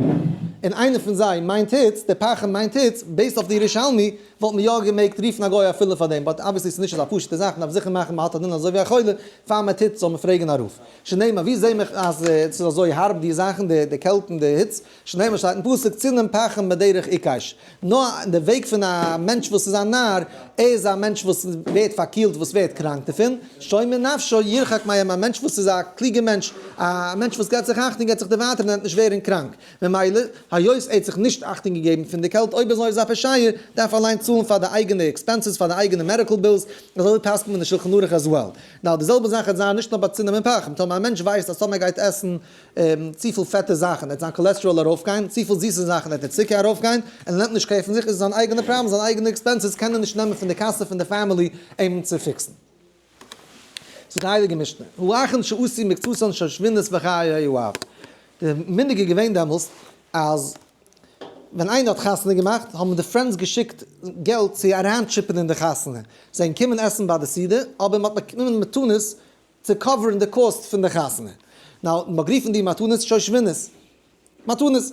און איינער פון זיי מיינט היץ, דער פחים מיינט היץ, based אויף די ירושלמי וואלט מען יא געמעגט רופן א גוי אפילו פאר דעם, but obviously ס'איז נישט אזא פשוט'ע זאך, מ'דארף זיכער מאכן מ'האט א דין אזוי ווי א חולה, פאר מ'טוט זאל מען פרעגן א רב. שנאמר, ווי זעהן מיר אז ס'איז אזוי הארב די זאכן, די קעלט און די היץ? שנאמר שטייט אין פסוק צינים ופחים בדרך עקש, נאר אין די וועג פון א מענטש וואס איז א נאר, ער איז א מענטש וואס ווערט פארקילט, וואס ווערט קראנק דערפון, שומר נפשו ירחק מהם, א מענטש וואס איז א קלוגער מענטש, א מענטש וואס געבט זיך אכטונג, געבט זיך דערווייטערן, ער וועט נישט ווערן קראנק. ממילא, היות ער האט זיך נישט אכטונג געגעבן פון די קעלט, אויב אזוי איז א פושע, דארף ער אליין צאלן פאר די אייגענע expenses, פאר די אייגענע medical bills, אזוי פסק'נט מען אין שלחן ערוך as well. now די זעלבע זאך וועט זיין נישט נאר ביי צינים און פחים, טאמער א מענטש ווייסט אז טאמער ער גייט עסן צופיל פעטע זאכן וועט זיין cholesterol ארויפגיין, צופיל זיסע זאכן וועט די צוקער ארויפגיין, און ער נעמט נישט care פון זיך איז עס זיין אייגענע פראבלעם, זיין אייגענע expenses קען ער נישט נעמען פון די קאסע פון די family אים צו fix ן. זאגט די הייליגע משנה, האחין שעשו מקצתן שושבינות בחיי האב, די מנהג איז געווען דעמאלסט אז ווען איינער האט חתונה געמאכט האבן די friends געשיקט געלט צו אריינטשיפען אין די חתונה, זיי זענען געקומען עסן ביי די סעודה אבער מען האט באקומען מתנות צו cover ן די קאסט פון די חתונה. now, מ'האט גערופן די מתנות שושבינות. מתנות.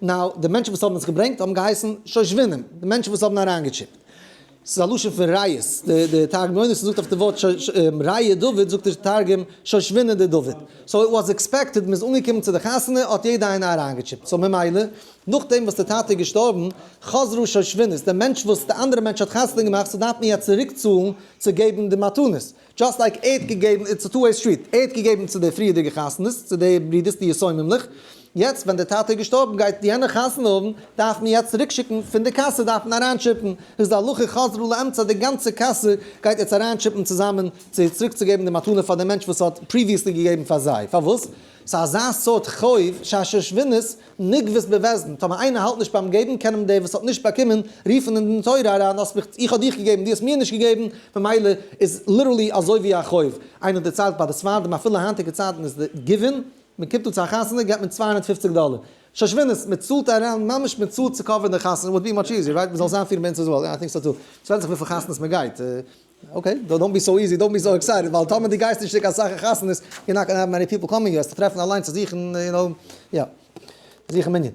now, די מענטשן וואס האבן עס געברענגט האבן געהייסן שושבינים, די מענטשן וואס האבן אריינגעטשיפט. ס'איז א לשון פון ריעות. די תרגום יונתן זאגט אויף די ווארט רעיא דוד, זאגט די תרגום שושבינא דדוד. so it was expected, מ'איז אנגעקומען צו די חתונה האט יעדער איינער אריינגעטשיפט. so ממילא. נאכדעם וואס די טאטע איז געשטארבן, חזרו שושבינות, דער מענטש וואס די אנדערע מענטש האט חתונה געמאכט, so דארף מען יעצט צוריק צאלן צו געבן די מתנות. Just like ער האט געגעבן, it's a two way street, ער האט געגעבן צו די פריערדיגע חתונות, צו די ברידערס די יתומים'לעך, יעצט ווען די טאטע איז געשטארבן גייט יענער חתונה האבן, דארף מען יעצט צוריק שיקן פון די קאסע דארף מען אריינטשיפן, איז די הלכה חזרו לאמצע די גאנצע קאסע גייט יעצט אריינטשיפן צוזאמען צו צוריק צו געבן די מתנה פאר די מענטש וואס האט previously געגעבן פאר זיי, פארוואס? ס'איז אזא סארט חוב שהשושבינות נגבית בבית דין, טאמער איינער האלט נישט ביים געבן קען אים דער וואס האט נישט באקומען רופן אין דין תורה אריין האסט מיך איך האב דיך געגעבן דו האסט מיר נישט געגעבן, ממילא איז literally אזוי ווי א חוב. איינער האט דערציילט ביי די ספרדים אפילו היינטיגע צייטן איז די given, מען קומט אן צו א חתונה געבט מען 250 דאלער, שושבינות, מען צאלט אריין ממש מען צאלט צו cover ן די חתונה, would be much easier right? מען זאל עס איינפירן ביי אונז as well, I think so too, ס'ווענדט זיך וויפיל חתונות מען גייט. Okay, don't be so easy, don't be so excited, ווייל טאמער דו גייסט נישט צו קיין סאך חתונות, you're not gonna have many people coming, וועסט דיך טרעפן אליינס צו זוכן, you know, יא, זוכן מנין.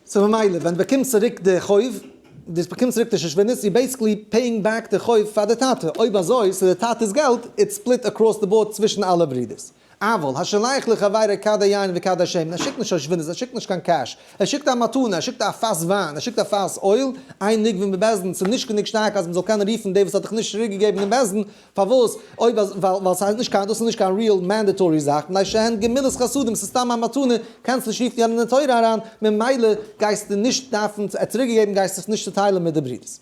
So ממילא, ווען דו באקומסט צוריק די חוב, דו באקומסט צוריק די שושבינות, you're basically paying back די חוב פאר די טאטע. אויב אזוי, ס'איז די טאטע'ס געלט, it's split across the board צווישן אלע ברידערס. אבל, השולח לחבירו כדי יין וכדי שמן, ער שיקט נישט שושבינות, ער שיקט נישט קיין cash, ער שיקט א מתנה, ער שיקט א פאס וויין, ער שיקט א פאס oil, אין נגבין בבית דין, ס'איז נישט גענוג שטארק אז מ'זאל קענען רופן דער וואס האט דיך נישט צוריק געגעבן אין בית דין, פארוואס? אויב אז, ווייל ס'איז נישט קיין, דאס איז נישט קיין real mandatory זאך, מפני שהן גמילות חסדים, ס'איז סתם א מתנה, קענסט נישט רופן יענעם אין תורה אריין, ממילא גייסטו נישט דארפן, צוריק געגעבן גייסטו עס נישט צוטיילן מיט די ברידערס.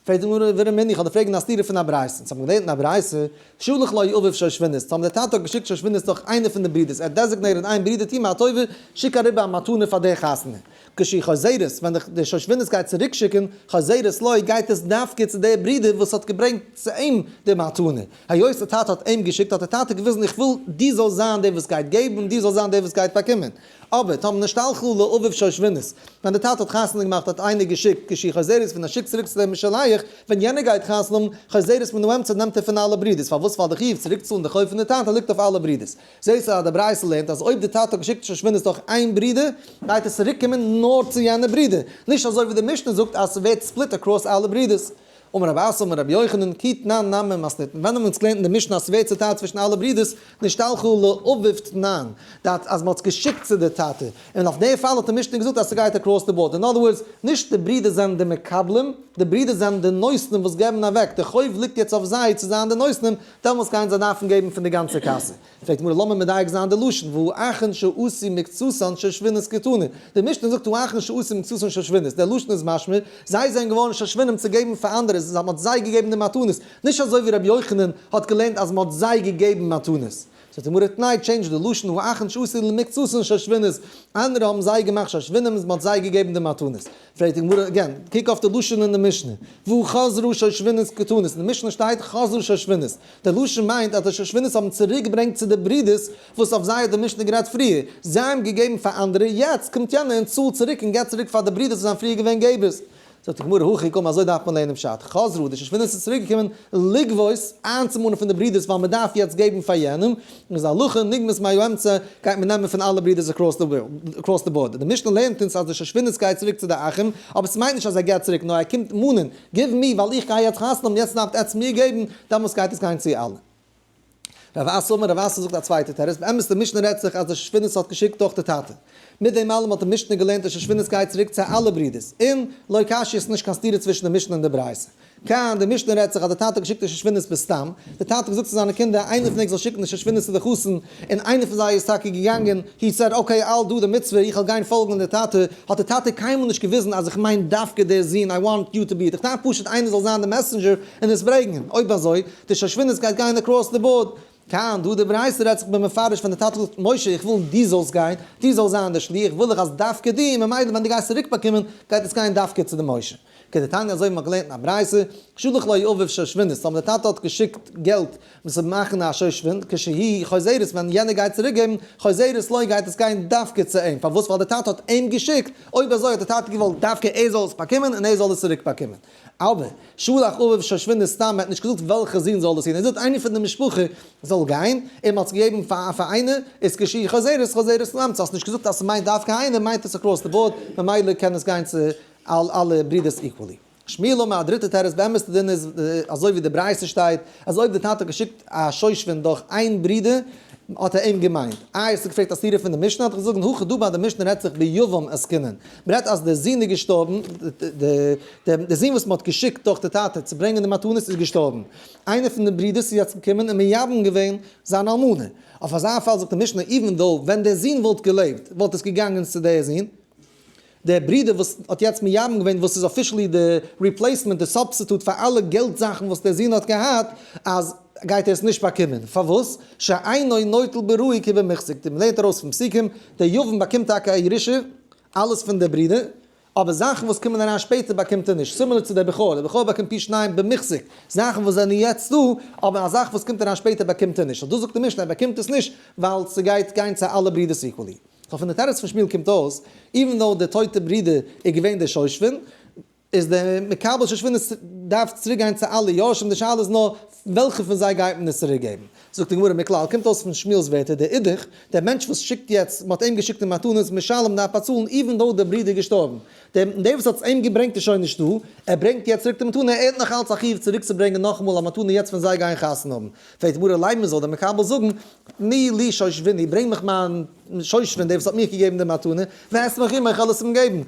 פרעגט די גמרא, ורמינהי, איך האב דיר פרעגן א סתירה פון א ברייתא, אונז האבן געלערנט אין א ברייתא, שלח לו אביו שושבינות, טאמער דער טאטע האט געשיקט שושבינות דורך איינער פון די ברידערס, ער האט designated איין ברודער טו מיר א טובה, שיק אריבער א מתנה פאר דער חתונה. כשהיא חוזרת, ווען די שושבינות גייט צוריק שיקן, חוזרת לו, גייט עס דווקא צו דער ברודער וואס האט געברענגט צו אים די מתנה. היות דער טאטע האט אים געשיקט, האט דער טאטע געוויזן איך וויל דו זאלסט זיין דער וואס גייט געבן און דו זאלסט זיין דער וואס גייט באקומען. אבער טאמער נשתלחה לאביו שושבינות, ווען דער טאטע האט חתונה געמאכט האט איינער געשיקט כשהיא חוזרת ווען ער שיקט צוריק צו דעם משלח, ווען יענער גייט חתונה האבן, חוזרת מן האמצע נעמט ער פון אלע ברידערס, פארוואס ווייל די חיוב צוריקצאלן די חוב פון די טאטע ליגט אויף אלע ברידערס. זעהסט אז די ברייתא לערנט אז אויב די טאטע האט געשיקט שושבינות דורך איין ברודער, גייט עס צוריקקומען נאר צו יענע ברודער, נישט אזוי ווי די משנה זאגט אז ס'ווערט split across אלע ברידערס. אמר רב אסי אמר רבי יוחנן, כי תנן נמי מתניתין, ווען האבן אונז געלערנט אין די משנה אז ס'ווערט צוטיילט צווישן אלע ברידערס, נשתלחה לאביו תנן, that אז מ'האט עס געשיקט צו די טאטע, און אויף די פאל האט די משנה געזאגט אז ס'גייט across the board, in other words, נישט די ברידערס זענען די מקבלים, די ברידערס זענען די נותנים וואס געבן אוועק, די חוב ליגט יעצט אויף זיי צו זיין די נותנים, דעמאלטס גייען זיי דארפן געבן פון די גאנצע קאסע. פרעגט גמרא לאמיר מדייק זיין די לשון, והא אחין שעשו מקצתן שושבינות קתני, די משנה זאגט והא אחין שעשו מקצתן שושבינות, דער לשון איז משמע, זיי זענען געווארן שושבינים צו געבן פאר אנדערע, זיי מ'האט זיי געגעבן די מתנות, נישט אזוי ווי רבי יוחנן האט געלערנט אז מ'האט זיי געגעבן מתנות. זאגט די גמרא תנאי change די לשון והא אחין שעשו למקצתן שושבינות, אנדערע האבן זיי געמאכט שושבינים און מ'האט זיי געגעבן די מתנות. פרעגט די גמרא again, קוק אויף די לשון אין די משנה, והא חזרו שושבינות קתני, אין די משנה שטייט חזרו שושבינות, די לשון מיינט אז די שושבינות האבן צוריק געברענגט צו די ברידערס וואס אויף זיי האט די משנה גערעדט פריער, זיי האבן געגעבן פאר אנדערע, יעצט קומט יענער און צאלט צוריק און געבט צוריק פאר די ברידערס וואס זענען פריער געווען געבערס. זאגט די גמרא הכי קאמר אזוי דארף מען לערנען פשט, חזרו, די שושבינות איז צוריק געקומען לגבות, איינצומאנען פון די ברידערס ווייל מען דארף יעצט געבן פאר יענעם, און איז הלכה נגבית מהאמצע גייט מען נעמען פון אלע ברידערס across the board. די משנה לערנט אונז אז די שושבינות גייט צוריק צו די אחים, אבער ס'מיינט נישט אז ער געבט צוריק נאר ער קומט מאנען, give me ווייל איך גיי יעצט חתונה האבן יעצט דארפט עטץ מיר געבן, דעמאלטס גייט עס גיין צו אלע. רב אסי אמר רב אסי זאגט א צווייטע תירוץ, באמת די משנה רעדט זיך אז די שושבינות האט געשיקט דורך די טאטע. מיט דעם אלעם האט די משנה געלערנט די שושבינות גייט צוריק צו אלע ברידערס, און לא קשיא ס'איז נישט קיין סתירה צווישן די משנה און די ברייתא. כאן, די משנה רעדט זיך אז די טאטע האט געשיקט די שושבינות בסתם, די טאטע האט געזאגט צו זיינע קינדער איינער פון ענק זאל שיקן די שושבינות צו די חתן, און איינער פון זיי איז טאקע געגאנגען, he said okay I'll do די מצוה, איך וועל גיין פאלגן די טאטע, האט די טאטע קיינמאל נישט געוויזן אז איך מיין דווקא דער זון, I want you to be it, איך דארף פשוט איינער זאל זיין די messenger און עס ברענגען, אויב אזוי, די שושבינות גייט גיין across the board. כאן, דא די ברייתא רעדט זיך במפרש ווען די טאטע זאגט, משה איך וויל דו זאלסט גיין, דו זאלסט זיין דער שליח, וויל איך אז דווקא דו, און ממילא ווען דו גייסט צוריק באקומען, גייט עס גיין דווקא צו די משה. כדתניא אזוי ווי מ'האט געלערנט אין א ברייתא, שלח לו אביו שושבינות, טאמער די טאטע האט געשיקט געלט מ'זאל מאכן א שושבין, כשהיא חוזרת ווען יענער גייט צוריק געבן, חוזרת לו גייט עס גיין דווקא צו אים, פארוואס ווייל די טאטע האט אים געשיקט, אויב אזוי האט די טאטע געוואלט דווקא ער זאל עס באקומען און ער זאל עס צוריק באקומען. אבער, שלח אביו שושבינות סתם, ער האט נישט געזאגט וועלכע זון זאל דאס טון, ער זאגט איינער פון די משפחה זאל גיין, און מ'האט עס געגעבן פאר איינער, איז כשהיא חוזרת חוזרת לאמצע, האסט נישט געזאגט אז ס'מיינט דווקא איינער, מיינט עס across the board, ממילא קען עס גיין צו אלע ברידערס equally. שמואל אמר א דריטע תירוץ באמת די דין איז אזוי ווי די ברייתא שטייט אז אויב די טאטע האט געשיקט א שושבין דורך איין ברודער האט ער אים געמיינט. איי האסטו געפרעגט א סתירה פון די משנה האט ער געזאגט הכא דא ביי די משנה רעדט זיך ביבם עסקינן מ'רעדט אז די זון איז געשטארבן די זון וואס מ'האט געשיקט דורך די טאטע צו ברענגען די מתנות איז געשטארבן איינער פון די ברידערס איז יעצט געקומען און מייבם געווען זיין אלמנה אויף אזא פאל זאגט די משנה even though ווען דער זון וואלט געלעבט וואלט עס געגאנגען צו דער זון. דער ברודער וואס האט יעצט מייבם געווען וואס איז officially די replacement די substitute פאר אלע געלט זאכן וואס דער זון האט געהאט אז גייט ער עס נישט באקומען פארוואס שאינו נוטל בראוי כבמוחזק די מ'לערנט ארויס פון פסוקים דער יבם באקומט טאקע א ירושה אלעס פון דער ברודער אבער זאכן וואס קומען אריין שפעטער באקומט ער נישט similar צו דער בכור דער בכור באקומט פי שניים במוחזק זאכן וואס זענען יעצט דא אבער א זאך וואס קומט אריין שפעטער באקומט ער נישט so דאס זאגט די משנה ער באקומט עס נישט ווייל ס'גייט גיין צו אלע ברידערס equally. so פון די תירוץ פון שמואל קומט אויס, even though דער טויטע ברודער איז געווען דער שושבין, איז דער מקבל שושבינות דארף צוריק גיין צו אלע יורשים, די שאלה איז נאר וועלכע פון זיי גייט מען עס צוריק געבן. זאגט די גמרא מכלל, קומט אויס פון שמואל'ס ווערטער, דער אידך, דער מענטש וואס שיקט יעצט, מען האט אים געשיקט די מתנות, משלם דארף באצאלן even though דער ברודער איז געשטארבן. דער דער וואס האט עס אים געברענגט איז שוין נישטא, ער ברענגט יעצט צוריק די מתנה, ער האט נאך אלץ א חיוב צוריקצוברענגען נאכאמאל א מתנה יעצט ווען זיי גייען חתונה האבן. פרעגט די גמרא לימא זאל דער מקבל זאגן, תנו לי שושביני, ברענג מיך מיין שושבין, דער וואס האט מיך געגעבן די מתנה, ואשמח עמו, איך וועל עס אים געבן.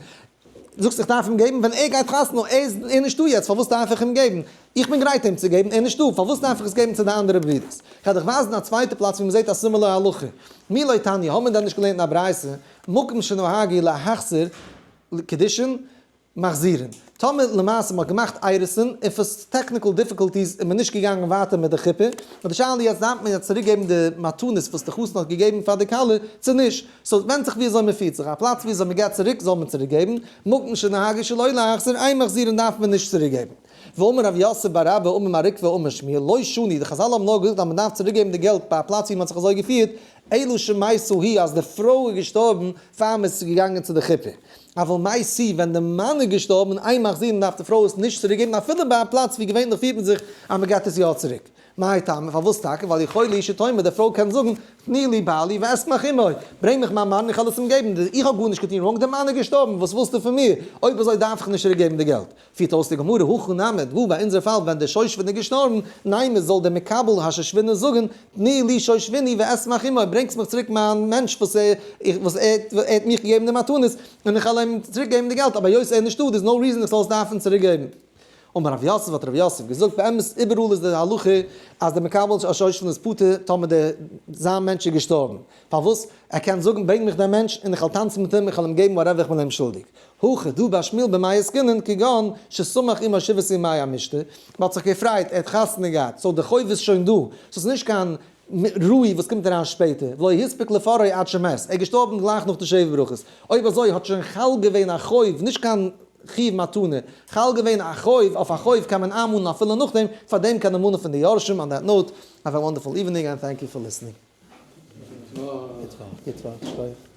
זאגסט איך דארף אים געבן? ווען ער גייט חתונה האבן, ער איז נישטא יעצט, פארוואס דארף איך אים געבן? איך בין גרייט אים צו געבן, ער איז נישטא, פארוואס דארף איך עס געבן צו די אנדערע ברידערס? איך וועל דיך ווייזן א צווייטע פלאץ וואו מען זעט א similar הלכה. מי לא תניא, האבן מיר דען נישט געלערנט אין א ברייתא, מקום שנהגו להחזיר קידושין, מחזירין. טאמער למעשה מ'האט געמאכט אירוסין און פאר technical difficulties איז מען נישט געגאנגען ווייטער מיט די חופה, נאר די שאלה איז יעצט דארף מען יעצט צוריק געבן די מתנות וואס די חתן האט געגעבן פאר די כלה צו נישט, so ווענדט זיך ווי אזוי מ'פירט זיך, א פלאץ ווי אזוי מ'געט צוריק זאל מען צוריק געבן, מקום שנהגו שלא להחזיר אין מחזירין דארף מען נישט צוריק געבן. ואמר רב יוסף בר אבא אמר מר עוקבא אמר שמואל לא שנו, די חזל האבן נאר געזאגט אז מ'דארף צוריק געבן די געלט ביי א פלאץ ווי מ'האט זיך אזוי געפירט, אלא שמתה היא אז די פרוי איז געשטארבן פאר מ'איז געגאנגען צו די חופה. אבל מת הוא ווען די מאן איז געשטארבן אין מחזירין דארף די פרוי עס נישט צוריק געבן אפילו ביי א פלאץ ווי געווענליך פירט מען זיך אז מען געבט עס יא צוריק. מאי טעמא פארוואס טאקע ווייל יכולה היא שתאמר די פרוי קען זאגן תנו לי בעלי ואשמח עמו ברענג מיך מיין מאן איך וועל עס אים געבן איך האב גארנישט געטון wrong די מאן איז געשטארבן וואס ווילסטו פון מיר אויב אזוי דארף איך נישט צוריק געבן די געלט. פירט אויס די גמרא, הכא נמי, וואו ביי אונזער פאל ווען דער שושבין איז געשטארבן, נימא זאל דער מקבל השושבינות זאגן, תנו לי שושביני ואשמח עמו, ברענגטס מיך צוריק מיין מענטש וואס ער וואס ער האט מיך געגעבן די מתנות, און איך וועל אים צוריק געבן די געלט, אבער היות ער איז נישטא, there is no reason איך זאל עס דארפן צוריק געבן. אמר רב יוסף, האט רב יוסף געזאגט, באמת איבעראל איז די הלכה אז דער מקבל השושבין איז פטור טאמער דער זיין מענטש איז געשטארבן, פארוואס? ער קען זאגן ברענג מיך דעם מענטש און איך וועל טאנצן מיט אים, איך וועל אים געבן whatever איך בין אים שולדיג. הכא דא ביי שמואל במאי עסקינן כגון ששמח עמו שבעת ימי המשתה, מען האט זיך געפרייט, ער האט חתונה געהאט, so די חוב איז שוין דא, so ס'איז נישט קיין ראי' וואס קומט אריין שפעטער, ולא הספיק לפרעו עד שמת, ער איז געשטארבן גלייך נאך די שבע ברכות, אויב אזוי האט שוין חל געווען א חוב, נישט קיין חיוב מתנה, חל געווען א חוב, אויף א חוב קען מען איינמאנען אפילו נאכדעם, פארדעם קען מען מאנען פון די יורשים, on that note, have a wonderful evening and thank you for listening. גוט וואך, גוט וואך, שכוח.